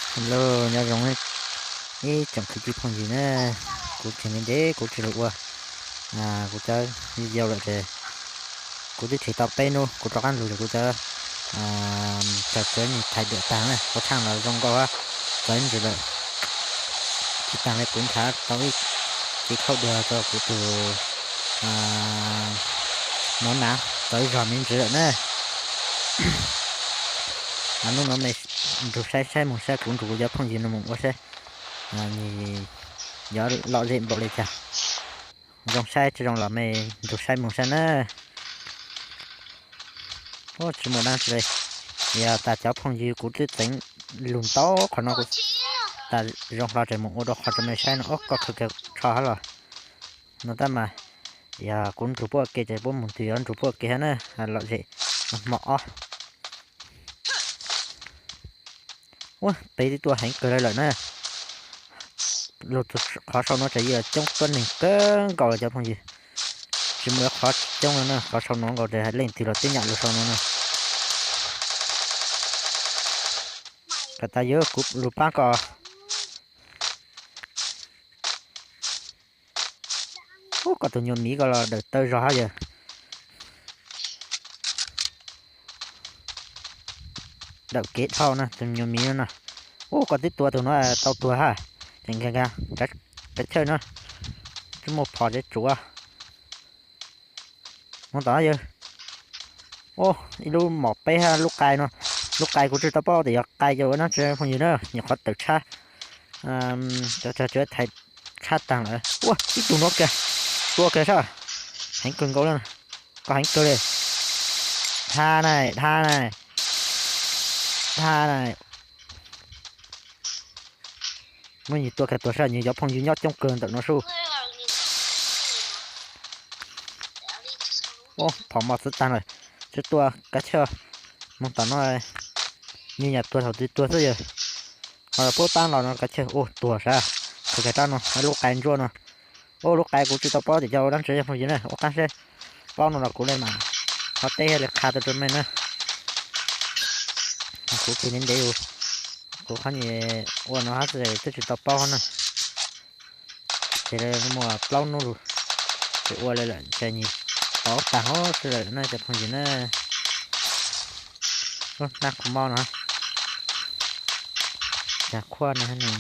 Hello, nyob zoo ib tsoom kwv tij phooj ywg na, kuv tseem ntev ntev kuv tsis los ua kuv cov video lawm ces kuv twb tseg tau peb hnub kuv rov qab lug kuv cov, cov tsev thais duam tag na, kuv tshaj los zoo nkauj txawv ntws lawm. Tsis tag li kuv nrhav tau ib ce khaub dua rau kuv tus nov nav txawv zog me ntsis lawm na. Hnub no mej nrug saib saib moog saib kuv nrug kuv cov phooj ywg no moog ua saib nws yuav lom zem npaum li cas. Zoo saib tsis zoo los mej nrug saib moog saib na. Tsis muaj dab tsi li, yog tas cov phooj ywg kuv twb txeev lug ntau qhov no kuv tas zoo hlo ces moog ua dua qhov rau mej saib no. Ob, koj khaws kiag tsho hab los. No tab mas yog kuv nrug puab ua ke ces puab moog twg yuav nrug puab ua ke hab na. Lom zem hmo ob. Ua peb tib tuaj heev kawg li lawm na. Lug qhov sau no tsam ib coob tuab neeg kawg nkaus lawm cov phooj ywg. Tsis muaj ib qhov tsis coob no na, qhov sau no nkaus ces leej twg los twb nyam lug sau no na. Kom tas yog kuv lug paab koj. Ub, koj tus nyuam miv ko los dawm taw zog hab yawg. Dawm kev dhau na tus nyuam miv no na. Ub, koj twb tua tus no tau tuag hab. Tseem nkag nkag kav chawj na. Tsis muaj phom tsev tsuav. Moog tom yawg. Ub, ib lub mom peb hab lub qai no. Lub qai kuv tsis tau paub tias yog qai ces ua dlaab tsi phooj ywg na, nyuam qhuav tawm tshab. Cov tshab tshab thaiv tshab taag lawm. Ua ib tug no kiag, tua kiag sab. Heev kawg nkaus li, koj heev kawg li. Dhab na, dhab na, dhab na. Muab nws tua kiag tuag sab, nws cov phooj ywg nyob coob kawg ntawm no sub. Ub, phom mos txwv taag lawm, tsis tua kav chawj. Moog tom no, nws nyam tuag thaum twg tuag xwb yawg. Ho puab taab los no kav chawj. Ub, tuag sab, khaws kiag rab no, lub qai ntsuab no. Ub, lub qai kuv tsis tau paub tias coj ua dlaab tsi phooj ywg na, ua qaab seb paub no los kuv le maam qhov teb thiaj li qha tau rau mej na. Kuv tsis ntev ntev, kuv qhov nyias ua no hab xwb twb tsis tau paub na. Ces muaj plaub nub lug tsis ua li lawm ces nyias paub taag huv si lawm na cov phooj ywg na. Nab qhov mob no, cag qhuaj no.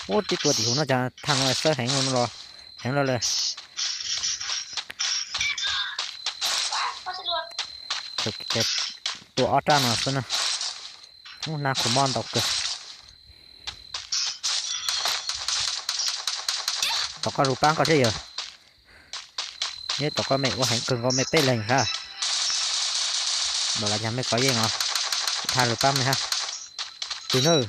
Ub, tib tua tim huv no cas thaaj no xawb heev los, heev los lawm. Tua ob rab no xwb na. Ub, nab qhov mob ntau kawg. Tom koj lug paab koj seb yawg. Nyob tom koj mej ua heev kawg nkaus mej peb leeg sab. Npaum los yog mej kov yeej os, thaaj lug paab mej hab. Tus nawb.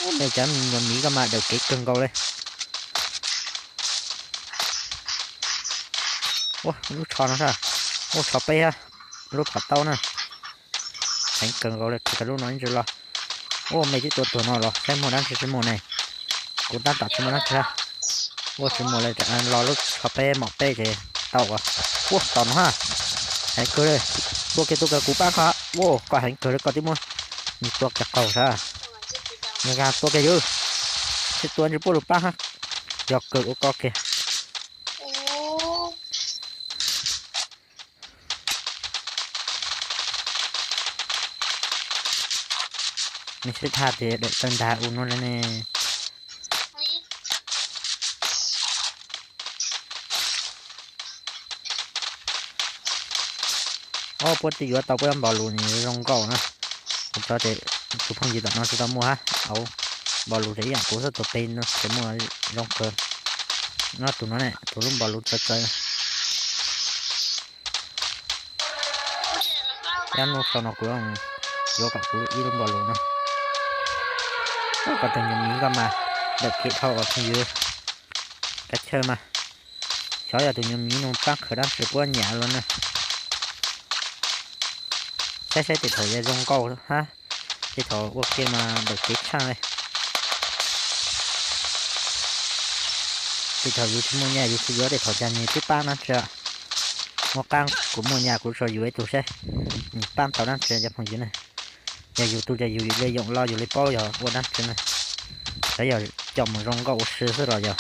Ub, mej cov nyuam miv koj mas dawm kev kawg nkaus li. Ua lub tsho no sab, ua tsho peb hab, lub phom tau na. Heev kawg nkaus li, khaws lub no ib ntsis los. Ua mej twb tua tuag no los saib muaj dlaab tsi tsis muaj ne. Kuv tab tom tsis muaj dlaab tsi hab. Ua tsis muaj li, los lub tsho peb mom peb ces tau as. Ua tom no hab, heev kawg li. Tua kiag tua kiag kuv paab koj. Ua koj heev kawg li, koj twb muab nws tua kiag qaug sab. Nkag nkag tua kiag yawg, tsis tua ntsis puab lug paab hab. Yog kawg ua koj kiag. Mej sib tham tias dawm taw ntag u no le ne. Ob, puab twb yuav tau puab npaus lus nws zoo nkauj na. Kuv tso tes tus phooj ywg tom no tsis tau muaj hab, au, npaus lus ces ib yam kuv xwb, tus pem no ces muaj zoo kawg. No tus no ne, tus lub npaus lus txawv txawv. Cab nub sau no kuv yuav kom kuv ib lub npaus lus no. Koj tus nyuam miv koj mas dawm kev dhau os phooj ywg. Kav chawj mas, xyov yog tus nyuam miv no paab khaws dlaab tsi puab nyam los na. Saib saib tej thaum yog zoo nkauj hab, tej thaum ua ke mas dawm kev tshaaj li. Tej thaum yus tsis muaj nyaj yus tsis yuav, tej thaum cas nws twb paab dlaab tsi. Muaj qab kuv muaj nyaj kuv tso yus ib tug seb nws pab tau dab tsi cov phooj ywg na. Yog yus tus ces yus li yoom los yus li paub yog ua dab tsi na. Xyov yog coj mus zoo nkauj ua si xwb los yog.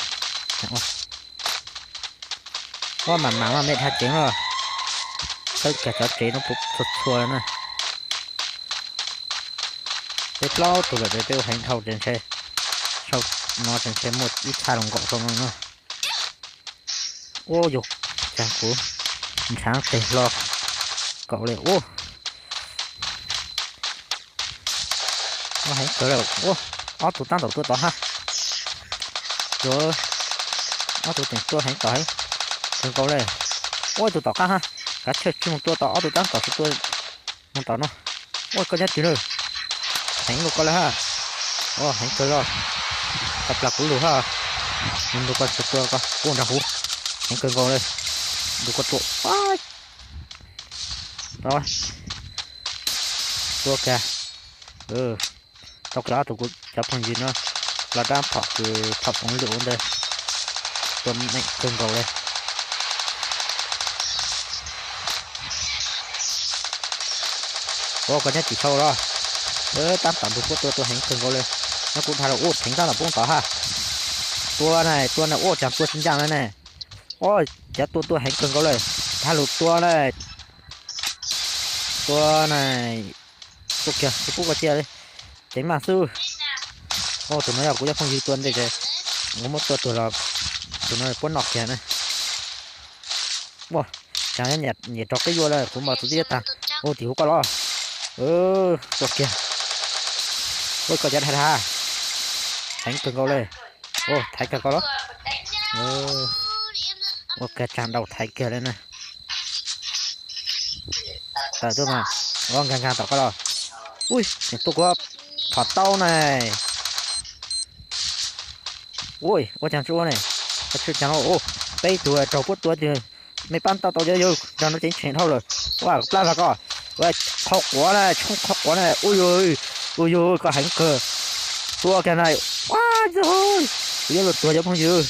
Ua mas mas maj me dhau ceev los. Txhawb kiag cov tsev no puv txhua txhua na. Peb plaub tug lawm ces peb ua heev dhau ces ntshe, no ces ntshe muaj ib txha los nkaum rau no na. Ua yus, cas kuv ntshav tes hlo nkaum li ua. Ua heev kawg li ua. Ob tug tab tom tuaj tod hab. Yus, ob tug tseem tuaj heev tom heev kawg nkaus li. Ua ib tug tom qab hab, kav tsij mus tua tom ob tug tab tom sib tua mus tom no. Ua koj nyob twg na? Heev luaj koj li hab. Ua heev kawg li. Tau plag kuv lug hab. Nws nrug koj tua koj ua nrag huv. Heev kawg nkaus li. Nrug koj tua. Tua kiag. Tau kiag ob tug kuv cov phooj ywg no los dab phom kws phom foov lwm ua ntej. Tua meem kawg nkaus li. Ua koj nyob tim sau los. Tab tom nrug puab tua tua heev kawg nkaus li. Nyob kuv dhau lug ua theev tab tom poob tod hab. Tua na, tua na, ua caag tua tsis ncaaj na ne. Ua, cov tua tua heev kawg nkaus li. Dhau lug tua na. Tua na. Tua kiag, kuv pub koj cia li. Ceev maj xwb. Ua, tus no yog kuv cov phooj ywg tua ntej ces kuv muab tua tuag los tus no puab noj kiag na. Ua, caag nyiam rau qib yuav lawm, kuv mas tus tib tag. Ua tim huv koj los. Tua kiag. Ua koj cov dhau dhau. Heev kawg nkaus li. Ua, thaiv kiag koj los. Ua kiag tsaag dau thaiv kiag li na. Tawm tuaj mas, ua nkaag nkaag tom koj los. Ui, tseem tua kuv phom tau na. Ui, ua caag tsi ua ne. Ua tsi caag, peb tug raug puab tua twg, mej paab tau tau yawg yawg, nrag nuav ceev tsheem dhau lawm. Ua plab vag koj, ua qhov quav na, tshoob qhov quav na, ua yawg, ua yawg koj heev kawg. Tua kiag na, ua yawg, kuv yuav luag tuag cov phooj ywg.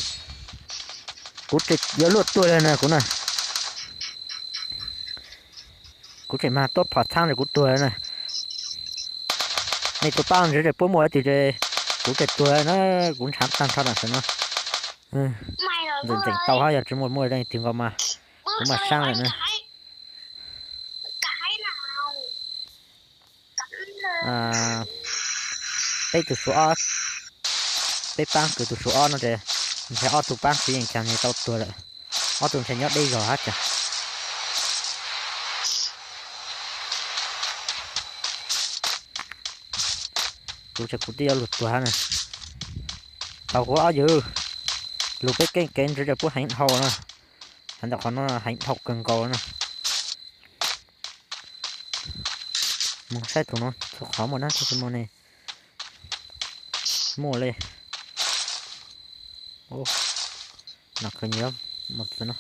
Kuv tseem yuav luag tuag li na kuv na. Kuv tseem mag tuab phom txhaab ces kuv tuag na. Nej tua paab ntsis ces puab muaj ib tug ces kuv tseem tuag na, kuv ntshaav taag nrho tam sim no. Ntxeem ntxeem tau hab yog tsis muaj muaj leej twg nkaus mas kuv mam saab lawm na. Peb tug suav ob, peb paab kws tug suav ob no ces ntshe ob tug paab tsis yeej caag nws tau tuag lawm. Ob tug ntshe nyob deb zog hab caag. Kuv tseem kuv twb yuav luag tuag hab na. Tau kuv ob yawg, lug peb keej kev ntsis ces puab heev dhau na. Heev ntawm qhov no heev dhau kawg nkaus na. Moog saib tug no txhua qhov muaj dlaab tsi tsis muaj ne. Muaj li. Nam khwv nyiav mus txwv no.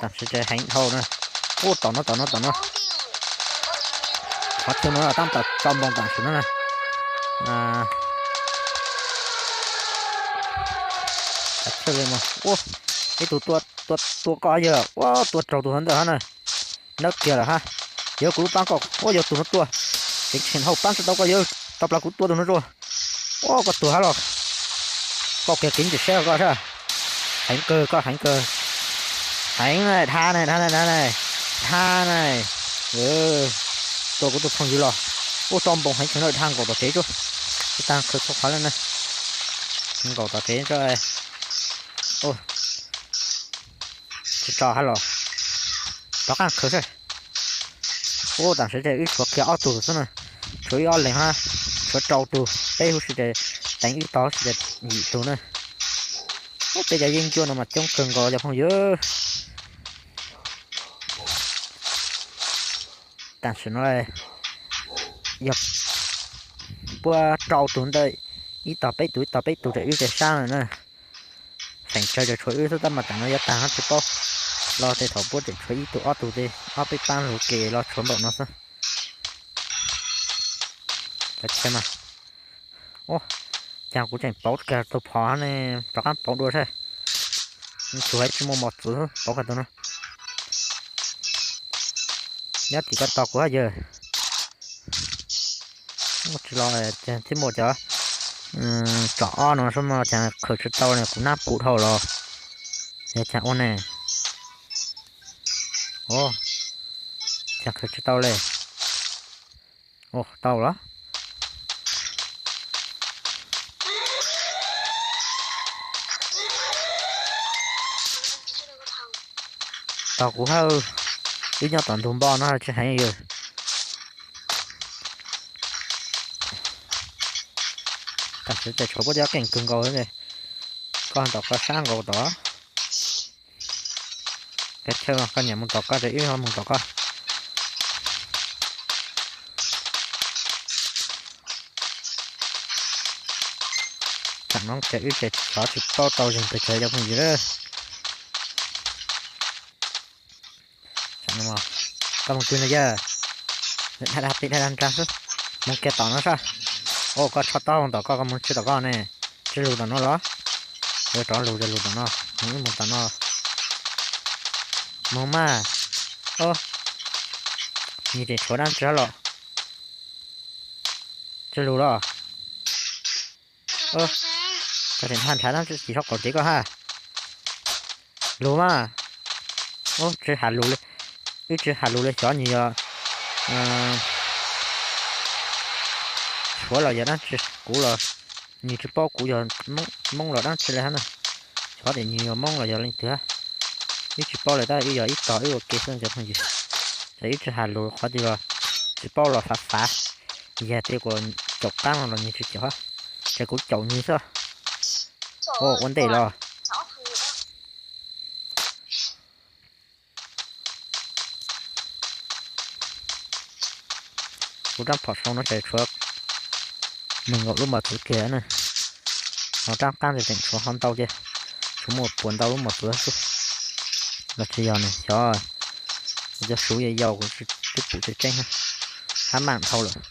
Tam sim ces heev dhau na. Ub, tom no tom no tom no. Qhov twg no tab tom tso npoos tam sim no na. Ub, ib tug tua koj yawg, ua tua raug tug hov ntawm hab na. Nawb kiag lawm hab. Yog kuv lub paab koj, ua yog tug no tua. Ceev tsheem hau paab tsi tau koj yawg, tau plaws kuv tua tug no rua. Ua koj tuag hab los. Koj kiag kev ntsis sab koj sab. Heev kawg koj heev kawg. Heev na, dhab na, dhab na, dhab na. Dhab na. Tua kuv tug phooj ywg los. Ua tso npoos heev kawg na, dhab nkaum tom tsev tsuag. Ib tag khwv txhua qhov le na. Nkaum tom tsev tsuag. Tsi tso hab los. Rov qaab khwv seb. Ub, tam sim ces wb tshuav kiag ob tug xwb na. Tshuav ib ob leeg hab. Tshuav rau tug, peb huv si ces teev wb tog huv si ces yim tug na. Ub, peb cov yeeb ncuab no mas coob kawg nkaus cov phooj ywg. Tam sim no yog puab rau tug ntawm ib tog peb tug ib tog peb tug ces wb ces sab lawm na. Feem tsawg ces tshuav wb xwb tab mas tam no yuav tag hab tsi paub. Los tej thaum puab tseem tshuav ib tug ob tug ces ob peb paab lug ke los tshuav npaum no xwb. Ua, Cas kuv tseem pauv kiag tus phom ne, rov qab pauv dua saib. Tsuas tsis muaj mos txwv pauv kiag tus no. Nyob tim koj tos kuv hab yawg. Tsis los, thiab muaj cov tsom ob no xwb mas cas khaws tsis tau ne, kuv nab pum dhau los. Yog cas ua ne. Cas khaws tsis tau le. Ua tau los. Tos kuv hab, wb nyob tom ntug npo no tsis heev yawg. Tam sim ces tshuav puab cov keej kawg nkaus, koj tom koj sab nkaus tod. Peb chaw koj nyiam mus tom koj ces wb ho mus tom koj. Tam no ces wb ces xyov tsis paub tau zeeg pes tsawg cov phooj ywg lawm. Koj mus twg no yawg? Dhia dab pem dhia dab nrag xwb. Mus kiag tom no sab. Au, koj tshoj taub hau tom koj, koj mus tsis tom koj ne. Tsis lug tom no los? Yuav rov lug ces lug tom no. Mus wb mus tom no. Mus mas. Au, nws tseem tshuav dab tsi los? Tsis lug los? Koj tseem nrhav nrhav dab tsi tsis txhob qaum tsev koj hab. Lug mas. Tsis has lus li. Wb tsis has lus li, xyov nws yog Suav los yog dab tsi, kuv los nws tsis paub kuv yog Hmoob los dab tsi li hab na. Xyov tias nws yog Hmoob los yog leej twg hab. Wb tsis paub li, tab wb yog ib tog wb ua ke xwb cov phooj ywg. Ces wb tsis has lus qhov twg los tsis paub los fav fav. Yog tias kuv caum qab no los nws tsis caum hab, ces kuv caum nws xwb. Ua ntej los. Kuv rab phom sau no ces tshuav nees nkaum lub mos txwv kiag na. Ho rab qab ces tseem tshuav ho ntau ces tshuav muaj puas ntau lub mos txwv xwb. Los tsis yog ne, xyov, kuv cov suv yau yau kuv twb pum tseeb tseeb hab, hab mam dhau lawm.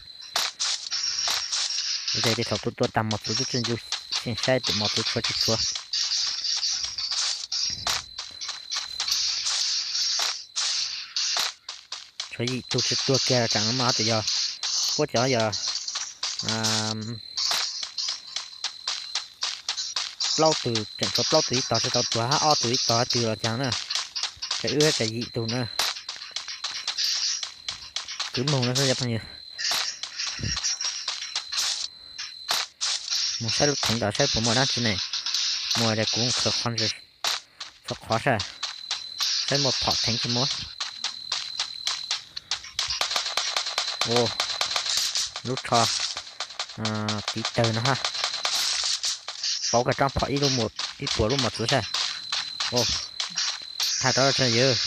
Ces thaum tuaj tuaj tag mos txwv twb tsis ncu xyeej saib tus mos txwv tshuav tsis tshuav. Tshuav yim tug tsis tuag kiag tsam no mas ho tias yog puab cov yog plaub tug, tseem tshuav plaub tug ib tog tsis tau tuag hab ob tug ib tog twg los caag na. Ces wb tshuav yim tug na. Kwv moog no xwb cov phooj ywg. Mus saib lub theev tom saib puas muaj dab tsi ne. Muaj ces kuv khaws qhov ntsis txhua qhov saib, saib muaj phom theev tsis muaj. Lub tsho tiv tawg no hab. Pauv kag rab phom ib puas lub mos txwv saib. Thaij rov tso yawg.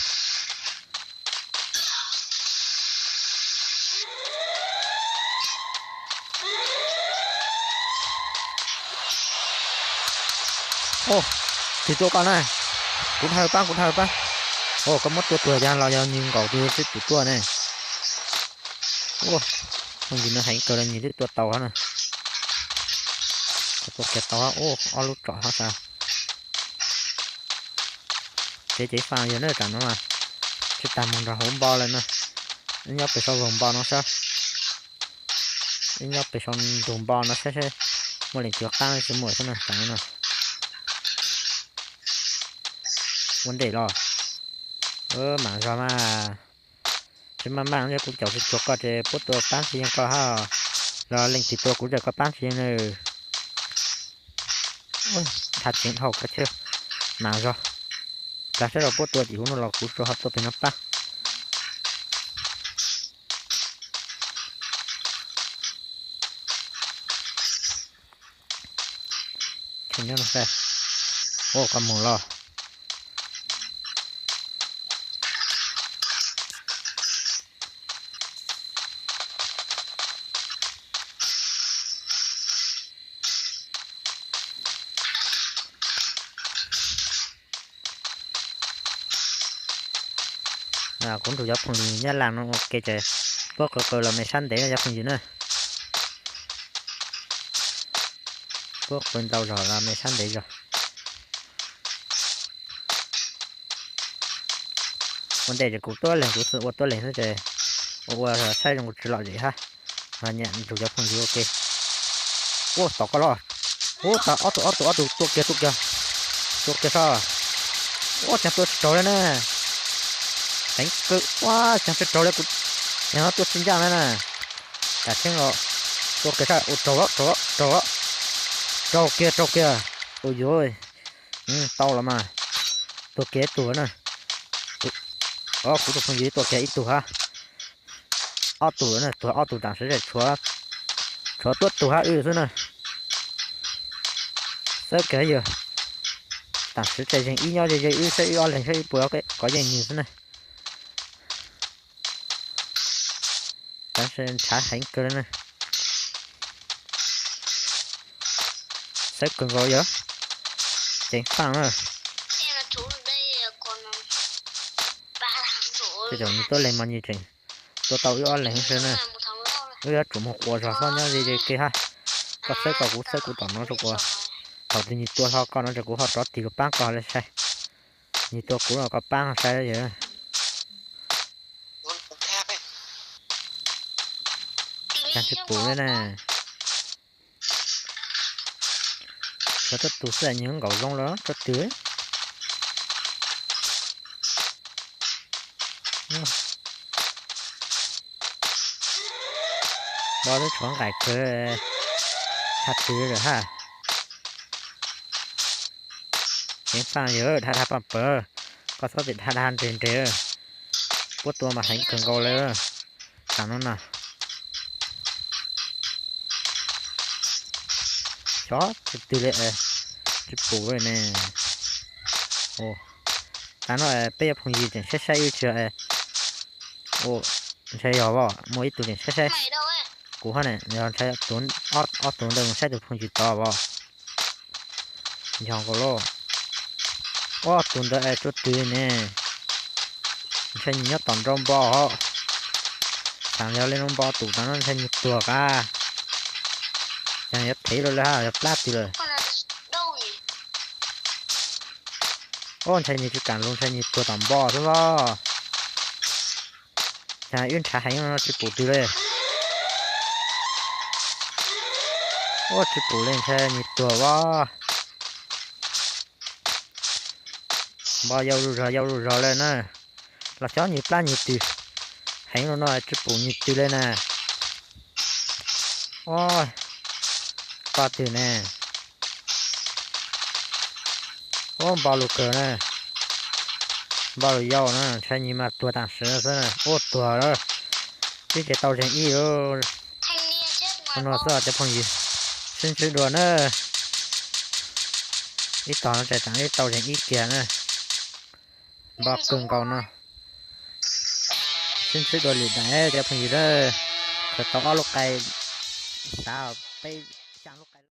Au, twg tua koj na? Kuv dhawv pab, kuv dhawv pab. Au, koj muab tua tuag yog los yog nws nkaum twg twb tus tuaj ne. Au, phooj ywg no heev kawg li nws twb tua tau hab na. Tua kiag tau hab, au, ob lub tsom hab sas. Kev ces faj yog na, tam no mas tsis tas mus nrog hauv npo lawm na. Wb nyob pem saum npoo npo no saib. Wb nyob pem saum ntug npo no saib, muaj leej twg qaab tsis muaj xwb na tam no na. Ua ntej los. Mam zog mas. Tsis maj maj, kuv caum tsis cuag koj ces puab tua paab tsis yeej koj hab. Los leej twg tua kuv ces koj paab tsis yeej na. Nrhav tseev dhau koj thiab. Mam zog. Kav saib los puab tua tim huv no los kuv tsuas ho tuaj pem no paab. Koj mus los. Kuv nrug cov phooj ywg Nyab Laj no ua ke ces puab qw qw los me sab ntev cov phooj ywg na. Kuj qw ntau zog los me sab ntev zog. Ua ntej ces kuv tuab leeg kuv xwb ua tuab leeg xwb ces ua ua saib zoo tsis lom zem hab. Ho nyiam nrug cov phooj ywg ua ke. Ua tom koj los. Ua tom ob tug ob tug ob tug tua kiag tua kiag. Tua kiag sab. Ua caag tua tsis raug le na. Heev kawg ua caag tsis raug le kuv. Yog no tua tsis ncaj na na. Tam tseeb los tua kiag sab ua raug los raug los raug los. Raug kiag raug kiag. Ua yuav tau los mas. Tua kiag ib tug na. Kuv tus phooj ywg tua kiag ib tug hab. Ob tug na, tuag ob tug tam sim tshuav, tshuav tuab tug hab wb xwb na. Xawb kiag yog tam sim tshuav yeeg ib nyob ze ze wb saib wb ob leeg saib wb puas kov yeej nws xwb na. Tam sim ntshav heev kawg le na. Xawb kawg nkaus yog ceev faj na. Tej zaum nws tuab leeg mas nws tseem tua tau wb ob leeg xwb na. Wb yuav tsum mus quas zog xwb nyob ze ze ke hab. Koj xawb koj kuv xawb kuv tom no rau kuv. Thaum twg nws tua hlo koj no ces kuv ho rov tig lug paab koj le saib. Nws tua kuv los koj paab saib yog. Caag tsis pum le na. Tshuav tuab tug xwb nws nkaum zoo lawm tuab tug. Npov twb tshuav nqaim kawg, tag twg lawm hab. Ceev faj yog dhau dhau paj pawg, koj txhob tim dhau dhau nres nres. Puab tua mas heev kawg nkaus lawm. Tam no na. Xyov tsis twg li, tsis pum li ne. Tam no peb cov phooj ywg tseem saib saib wb tsis, ntshe yog muaj ib tug tseem saib saib kuv hab ne, yog ntshe ob tug ntawd mus saib tus phooj ywg tod as. Yog nkaus lauj. Ob tug ntawd es tuab tug ne, ntshe nws nyob tom nraud npo hos. Thaum yog li no npo tus tas no ntshe nws tuag qab. Ces yuav thev lawm hab, yog plab twg lawm. Ob, ntshe nws tsis kam lug, ntshe nws tuag tom npo xwb los. Cas wb nrhav heev no tsis pum twg li. Ua tsis pum li, ntshe nws tuag as. Npo yau zuj zog yau zuj zog li na. Los xyov nws plab nws twg, heev li no tsis pum nws twg li na. Ua, poj twg ne. Ua, npo lug kawg na. Npo lug yau na, ntshe nws mas tuag tam sim xwb na. Ua, tuag lawm. Twb tseem tau zeeg ib lawm. Ua no xwb cov phooj ywg, sib ntsib dua na. Ib tog no tseem tau zeeg ib kiag na. Npo kawg nkaus no. Sib ntsib dua lwm daim cov phooj ywg na. Khaws tau ob lub qai, xav peb xyaa lub qai.